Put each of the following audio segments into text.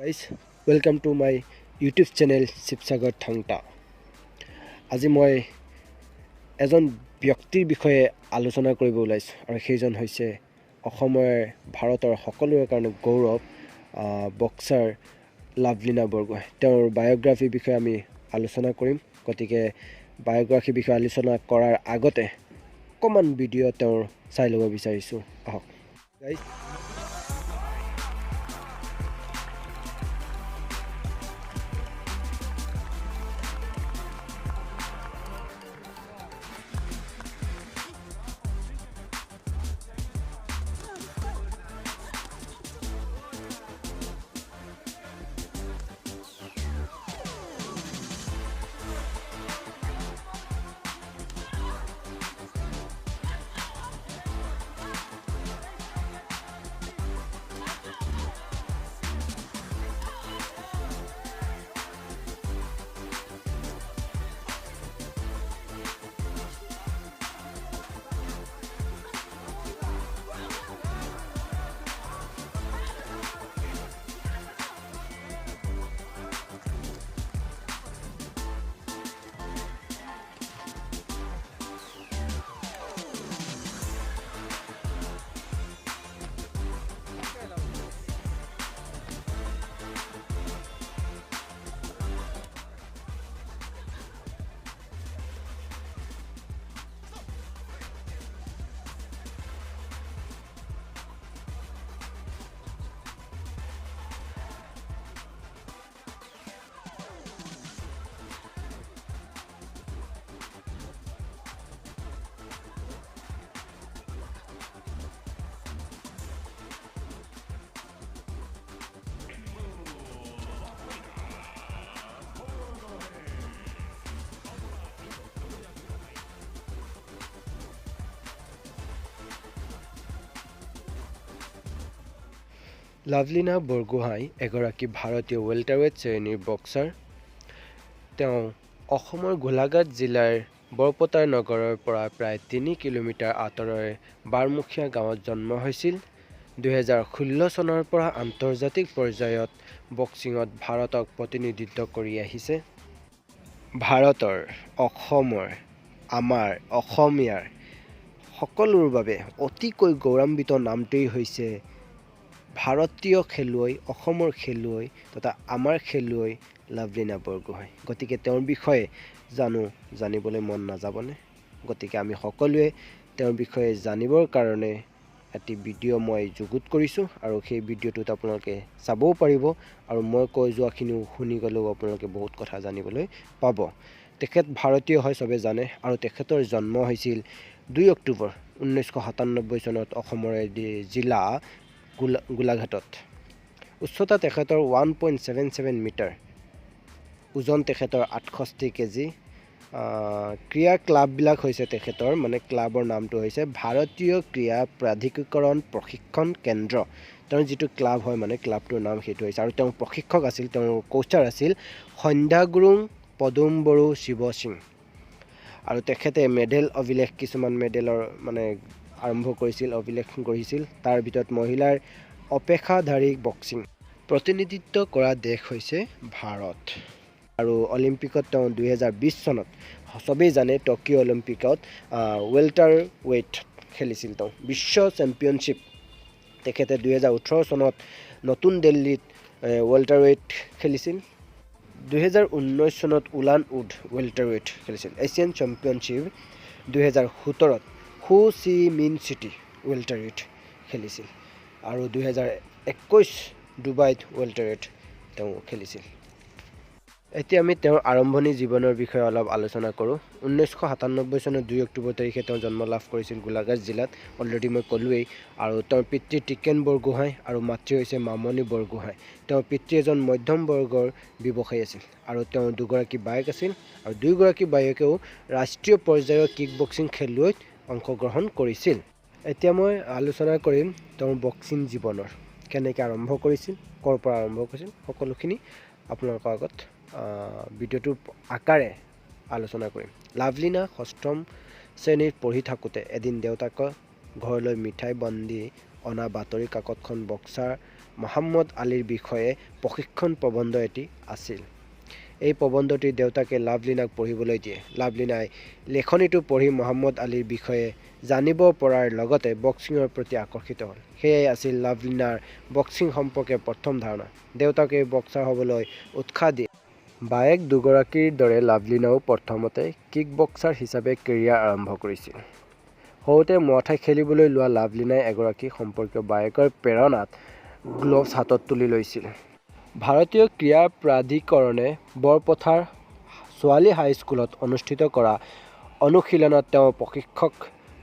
Guys, welcome to my YouTube channel Sivasagar Thangta. আজি মই এজন ব্যক্তিৰ বিষয়ে আলোচনা কৰিব ওলাইছোঁ আৰু সেইজন হৈছে অসমৰ, ভাৰতৰ সকলোৰে কাৰণে গৌৰৱ বক্সাৰ লাভলীনা বৰগোহাঁই। তেওঁৰ বায়'গ্ৰাফীৰ বিষয়ে আমি আলোচনা কৰিম। গতিকে বায়'গ্ৰাফীৰ বিষয়ে আলোচনা কৰাৰ আগতে অকণমান ভিডিঅ' তেওঁৰ চাই ল'ব বিচাৰিছোঁ। আহক গাইজ। লাভলীনা বৰগোহাঁই এগৰাকী ভাৰতীয় ৱেল্টাৰৱেট শ্ৰেণীৰ বক্সাৰ। তেওঁ অসমৰ গোলাঘাট জিলাৰ বৰপতাৰ নগৰৰ পৰা প্ৰায় 3 কিলোমিটাৰ আঁতৰৰ বাৰমুখীয়া গাঁৱত জন্ম হৈছিল। 2016 চনৰ পৰা আন্তৰ্জাতিক পৰ্যায়ত বক্সিঙত ভাৰতক প্ৰতিনিধিত্ব কৰি আহিছে। ভাৰতৰ, অসমৰ, আমাৰ অসমীয়াৰ সকলোৰ বাবে অতিকৈ গৌৰৱান্বিত নামটোৱেই হৈছে ভাৰতীয় খেলুৱৈ, অসমৰ খেলুৱৈ তথা আমাৰ খেলুৱৈ লাভলীনা বৰগোহাঁই। গতিকে তেওঁৰ বিষয়ে জানিবলৈ মন নাযাবনে? গতিকে আমি সকলোৱে তেওঁৰ বিষয়ে জানিবৰ কাৰণে এটি ভিডিঅ' মই যুগুত কৰিছোঁ আৰু সেই ভিডিঅ'টোত আপোনালোকে চাবও পাৰিব আৰু মই কৈ যোৱাখিনিও শুনি গ'লেও আপোনালোকে বহুত কথা জানিবলৈ পাব। তেখেত ভাৰতীয় হয়, চবে জানে, আৰু তেখেতৰ জন্ম হৈছিল 2 অক্টোবৰ 1997 চনত অসমৰ জিলা গোলাঘাটত। উচ্চতা তেখেতৰ 1.77 মিটাৰ, ওজন তেখেতৰ 68 কেজি। ক্ৰীড়া ক্লাববিলাক হৈছে তেখেতৰ, মানে ক্লাবৰ নামটো হৈছে ভাৰতীয় ক্ৰীড়া প্ৰাধিকৰণ প্ৰশিক্ষণ কেন্দ্ৰ। তেওঁৰ যিটো ক্লাব হয়, মানে ক্লাবটোৰ নাম সেইটো হৈছে। আৰু তেওঁ প্ৰশিক্ষক আছিল, তেওঁৰ কোচাৰ আছিল সন্ধ্যাগুৰুং পদুম বড়ো শিৱ সিং। আৰু তেখেতে মেডেল অভিলেখ, কিছুমান মেডেলৰ মানে আৰম্ভ কৰিছিল, অভিলেখ গঢ়িছিল। তাৰ ভিতৰত মহিলাৰ অপেশাধাৰী বক্সিং প্ৰতিনিধিত্ব কৰা দেশ হৈছে ভাৰত। আৰু অলিম্পিকত তেওঁ 2020 চনত, চবেই জানে, টকিঅ' অলিম্পিকত ৱেল্টাৰ ৱেইট খেলিছিল তেওঁ। বিশ্ব চেম্পিয়নশ্বিপ তেখেতে 2018 চনত নতুন দিল্লীত ৱেল্টাৰ ৱেইট খেলিছিল। 2019 চনত উলান উড ৱেল্টাৰ ৱেইট খেলিছিল। এছিয়ান চেম্পিয়নশ্বিপ 2017ত হো চি মিন চিটি ৱেল্টাৰ ৱেইট খেলিছিল আৰু 2021 ডুবাইত ৱেল্টাৰ ৱেইট তেওঁ খেলিছিল। এতিয়া আমি তেওঁৰ আৰম্ভণি জীৱনৰ বিষয়ে অলপ আলোচনা কৰোঁ। 1997 চনৰ 2 অক্টোবৰ তাৰিখে তেওঁ জন্ম লাভ কৰিছিল গোলাঘাট জিলাত, অলৰেডি মই ক'লোৱেই। আৰু তেওঁৰ পিতৃ টিকেন বৰগোহাঁই আৰু মাতৃ হৈছে মামণি বৰগোহাঁই। তেওঁৰ পিতৃ এজন মধ্যম বৰ্গৰ ব্যৱসায়ী আছিল আৰু তেওঁৰ দুগৰাকী বায়েক আছিল আৰু দুয়োগৰাকী বায়েকেও ৰাষ্ট্ৰীয় পৰ্যায়ৰ কিক বক্সিং খেলুৱৈত অংশগ্ৰহণ কৰিছিল। এতিয়া মই আলোচনা কৰিম তেওঁৰ বক্সিং জীৱনৰ কেনেকৈ আৰম্ভ কৰিছিল, ক'ৰ পৰা আৰম্ভ কৰিছিল, সকলোখিনি আপোনালোকৰ আগত ভিডিঅ'টোৰ আকাৰে আলোচনা কৰিম। লাভলীনা ষষ্ঠম শ্ৰেণীত পঢ়ি থাকোঁতে এদিন দেউতাকৰ ঘৰলৈ মিঠাই বান্ধি অনা বাতৰি কাকতখন বক্সাৰ মহম্মদ আলীৰ বিষয়ে প্ৰশিক্ষণ প্ৰবন্ধ এটি আছিল। এই প্ৰবন্ধটি দেউতাকে লাভলীনাক পঢ়িবলৈ দিয়ে। লাভলীনাই লেখনিটো পঢ়ি মহম্মদ আলীৰ বিষয়ে জানিব পৰাৰ লগতে বক্সিঙৰ প্ৰতি আকৰ্ষিত হ'ল। সেয়াই আছিল লাভলীনাৰ বক্সিং সম্পৰ্কে প্ৰথম ধাৰণা। দেউতাকেও বক্সাৰ হ'বলৈ উৎসাহ দিয়ে। বায়েক দুগৰাকীৰ দৰে লাভলীনাও প্ৰথমতে কিকবক্সাৰ হিচাপে কেৰিয়াৰ আৰম্ভ কৰিছিল। সৰুতে মুৱাইথাই খেলিবলৈ লোৱা লাভলীনাই এগৰাকী সম্পৰ্কীয় বায়েকৰ প্ৰেৰণাত গ্ল'ভছ হাতত তুলি লৈছিল। ভাৰতীয় ক্ৰীড়া প্ৰাধিকৰণে বৰপথাৰ ছোৱালী হাইস্কুলত অনুষ্ঠিত কৰা অনুশীলনত তেওঁ প্ৰশিক্ষক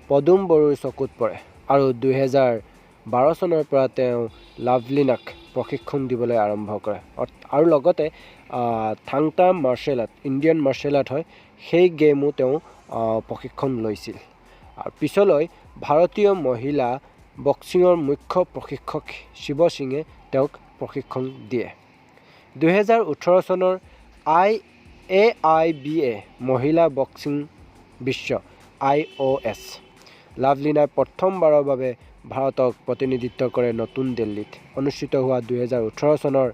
পদুম বড়োৰ চকুত পৰে আৰু 2012 চনৰ পৰা তেওঁ লাভলীনাক প্ৰশিক্ষণ দিবলৈ আৰম্ভ কৰে আৰু লগতে Thang-Ta martial art, Indian martial art হয়, সেই গেমো তেওঁ প্ৰশিক্ষণ লৈছিল আৰু পিছলৈ ভাৰতীয় মহিলা বক্সিঙৰ মুখ্য প্ৰশিক্ষক শিৱ সিঙে তেওঁক প্ৰশিক্ষণ দিয়ে। 2018 চনৰ AIBA মহিলা বক্সিং বিশ্ব IOS লাভলীনাই প্ৰথমবাৰৰ বাবে ভাৰতক প্ৰতিনিধিত্ব কৰে নতুন দিল্লীত অনুষ্ঠিত হোৱা 2018 চনৰ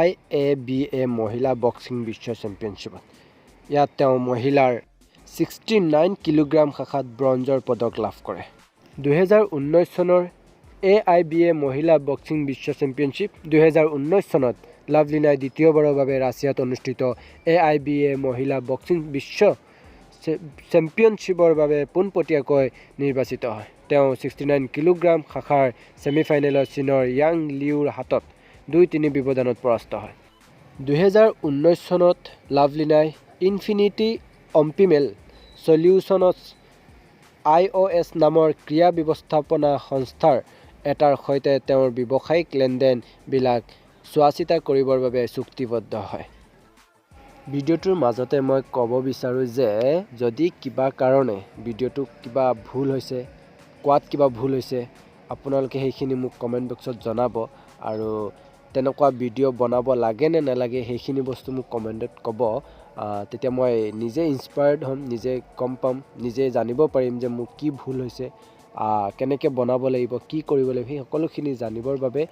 IABA মহিলা বক্সিং বিশ্ব চেম্পিয়নশ্বিপত। ইয়াত তেওঁ মহিলাৰ 69 কিলোগ্ৰাম শাখাত ব্ৰঞ্জৰ পদক লাভ কৰে। 2019 চনৰ AIBA মহিলা বক্সিং বিশ্ব চেম্পিয়নশ্বিপ। 2019 চনত লাভলীনাই দ্বিতীয়বাৰৰ বাবে ৰাছিয়াত অনুষ্ঠিত AIBA মহিলা বক্সিং বিশ্ব চেম্পিয়নশ্বিপৰ বাবে পোনপটীয়াকৈ নিৰ্বাচিত হয়। তেওঁ 69 কিলোগ্ৰাম শাখাৰ ছেমিফাইনেলত চীনৰ য়াং লিউৰ হাতত 2-3 ব্যৱধানত পৰাস্ত হয়। 2019 চনত লাভলীনাই ইনফিনিটি অপ্টিমেল চলিউচনছ IOS নামৰ ক্ৰীড়া ব্যৱস্থাপনা সংস্থাৰ এটাৰ সৈতে তেওঁৰ ব্যৱসায়িক লেনদেন বিলাক চোৱাচিতা কৰিবৰ বাবে চুক্তিবদ্ধ হয়। ভিডিঅ'টোৰ মাজতে মই ক'ব বিচাৰোঁ যে যদি কিবা কাৰণে ভিডিঅ'টো কিবা ভুল হৈছে, কোৱাত কিবা ভুল হৈছে, আপোনালোকে সেইখিনি মোক কমেণ্ট বক্সত জনাব আৰু তেনেকুৱা ভিডিঅ' বনাব লাগে নে নালাগে, সেইখিনি বস্তু মোক কমেণ্টত ক'ব। তেতিয়া মই নিজে ইনস্পায়াৰ্ড হ'ম, নিজে গম পাম, নিজে জানিব পাৰিম যে মোৰ কি ভুল হৈছে, কেনেকৈ বনাব লাগিব, কি কৰিব লাগিব। সেই সকলোখিনি জানিবৰ বাবে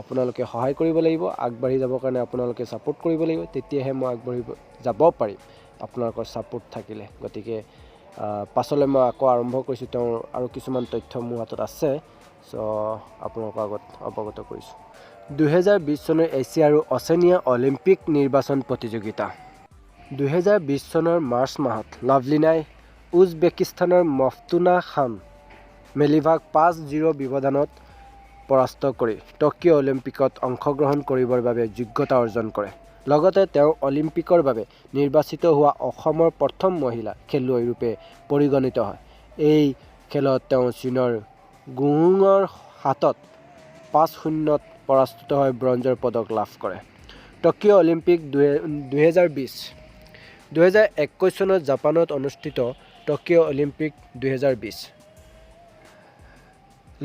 আপোনালোকে সহায় কৰিব লাগিব। আগবাঢ়ি যাবৰ কাৰণে আপোনালোকে ছাপোৰ্ট কৰিব লাগিব, তেতিয়াহে মই আগবাঢ়িব যাব পাৰিম, আপোনালোকৰ ছাপোৰ্ট থাকিলে। গতিকে পাছলৈ মই আকৌ আৰম্ভ কৰিছোঁ। তেওঁৰ আৰু কিছুমান তথ্য মোৰ হাতত আছে, চ' আপোনালোকৰ আগত অৱগত কৰিছোঁ। 2020 চনৰ এছিয়া আৰু অচেনিয়া অলিম্পিক নিৰ্বাচন প্ৰতিযোগিতা। 2020 চনৰ মাৰ্চ মাহত লাভলীনাই উজবেকিস্তানৰ মফতুনা খান মেলিভাক 5-0 ব্যৱধানত পৰাস্ত কৰি টকিঅ' অলিম্পিকত অংশগ্ৰহণ কৰিবৰ বাবে যোগ্যতা অৰ্জন কৰে। লগতে তেওঁ অলিম্পিকৰ বাবে নিৰ্বাচিত হোৱা অসমৰ প্ৰথম মহিলা খেলুৱৈ ৰূপে পৰিগণিত হয়। এই খেলত তেওঁ চীনৰ গুহুঙৰ হাতত 5-0ত পৰাস্ত হৈ ব্ৰঞ্জৰ পদক লাভ কৰে। Tokyo' Olympic 2020। 2021 চনত জাপানত অনুষ্ঠিত টকিঅ' অলিম্পিক 2020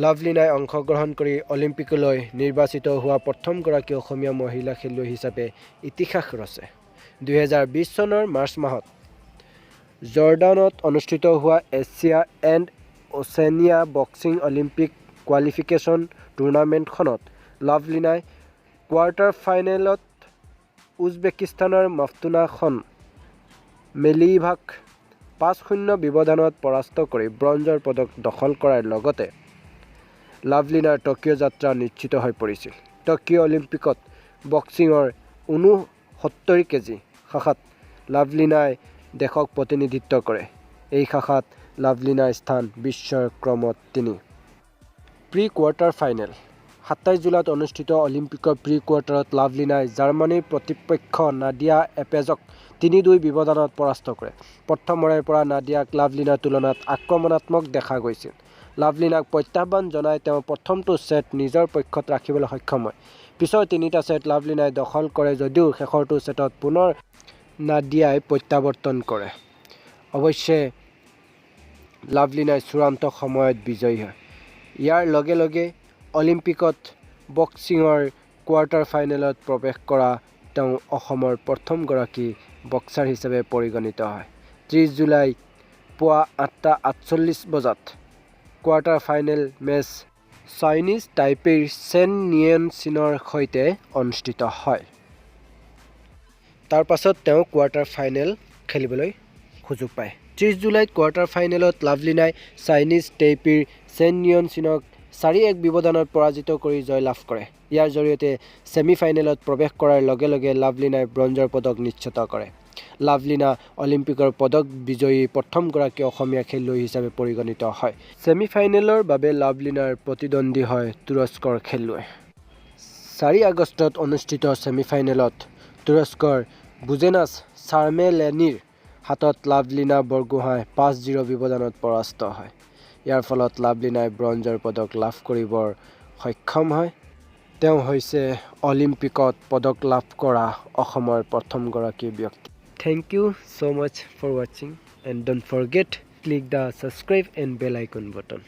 লাভলীনাই অংশগ্ৰহণ কৰি অলিম্পিকলৈ নিৰ্বাচিত হোৱা প্ৰথমগৰাকী অসমীয়া মহিলা খেলুৱৈ হিচাপে ইতিহাস ৰচে। 2020 চনৰ মাৰ্চ মাহত জৰ্ডানত অনুষ্ঠিত হোৱা Asia and Oceania boxing Olympic qualification টুৰ্ণামেণ্টখনত লাভলীনাই quarter ফাইনেলত উজবেকিস্তানৰ মফতুনা খান মেলিভাক 5-0 ব্যৱধানত পৰাস্ত কৰি ব্ৰঞ্জৰ পদক দখল কৰাৰ লগতে লাভলীনাৰ টকিঅ' যাত্ৰা নিশ্চিত হৈ পৰিছিল। টকিঅ' অলিম্পিকত বক্সিঙৰ 69 কেজি শাখাত লাভলীনাই দেশক প্ৰতিনিধিত্ব কৰে। এই শাখাত লাভলীনাৰ স্থান বিশ্বৰ ক্ৰমত 3। Pre quarter final. 27 জুলাইত অনুষ্ঠিত অলিম্পিকৰ প্ৰি কোৱাৰ্টাৰত লাভলীনাই জাৰ্মানীৰ প্ৰতিপক্ষ নাডিয়া এপেজক 3-2 ব্যৱধানত পৰাস্ত কৰে। প্ৰথমৰে পৰা নাডিয়াক লাভলীনাৰ তুলনাত আক্ৰমণাত্মক দেখা গৈছিল। লাভলীনাক প্ৰত্যাহ্বান জনাই তেওঁ প্ৰথমটো ছেট নিজৰ পক্ষত ৰাখিবলৈ সক্ষম হয়। পিছৰ তিনিটা ছেট লাভলীনাই দখল কৰে যদিও শেষৰটো ছেটত পুনৰ নাডিয়াই প্ৰত্যাৱৰ্তন কৰে। অৱশ্যে লাভলীনাই চূড়ান্ত সময়ত বিজয়ী হয়। ইয়াৰ লগে লগে অলিম্পিকত বক্সিঙৰ কোৱাৰ্টাৰ ফাইনেলত প্ৰৱেশ কৰা তেওঁ অসমৰ প্ৰথমগৰাকী বক্সাৰ হিচাপে পৰিগণিত হয়। 30 জুলাইত পুৱা 8টা 48 বজাত কোৱাৰ্টাৰ ফাইনেল মেচ চাইনিজ টাইপেইৰ চেন নিয়েন চিনৰ সৈতে অনুষ্ঠিত হয়। তাৰ পাছত তেওঁ কোৱাৰ্টাৰ ফাইনেল খেলিবলৈ সুযোগ পায়। 30 জুলাইত কোৱাৰ্টাৰ ফাইনেলত লাভলীনাই চাইনিজ টাইপেইৰ চেন নিয়ন চিনক 4-1 ব্যৱধানত পৰাজিত কৰি জয়লাভ কৰে। ইয়াৰ জৰিয়তে ছেমি ফাইনেলত প্ৰৱেশ কৰাৰ লগে লগে লাভলীনাই ব্ৰঞ্জৰ পদক নিশ্চিত কৰে। লাভলীনা অলিম্পিকৰ পদক বিজয়ী প্ৰথমগৰাকী অসমীয়া খেলুৱৈ হিচাপে পৰিগণিত হয়। ছেমি ফাইনেলৰ বাবে লাভলীনাৰ প্ৰতিদ্বন্দ্বী হয় তুৰস্কৰ খেলুৱৈ। 4 আগষ্টত অনুষ্ঠিত ছেমি ফাইনেলত তুৰস্কৰ বুজেনাজ চাৰ্মেলেনিৰ হাতত লাভলীনা বৰগোহাঁই 5-0 ব্যৱধানত পৰাস্ত হয়। ইয়াৰ ফলত লাভলীনাই ব্ৰঞ্জৰ পদক লাভ কৰিবৰ সক্ষম হয়। তেওঁ হৈছে অলিম্পিকত পদক লাভ কৰা অসমৰ প্ৰথমগৰাকী ব্যক্তি। Thank you so much for watching and don't forget click the subscribe and bell icon button.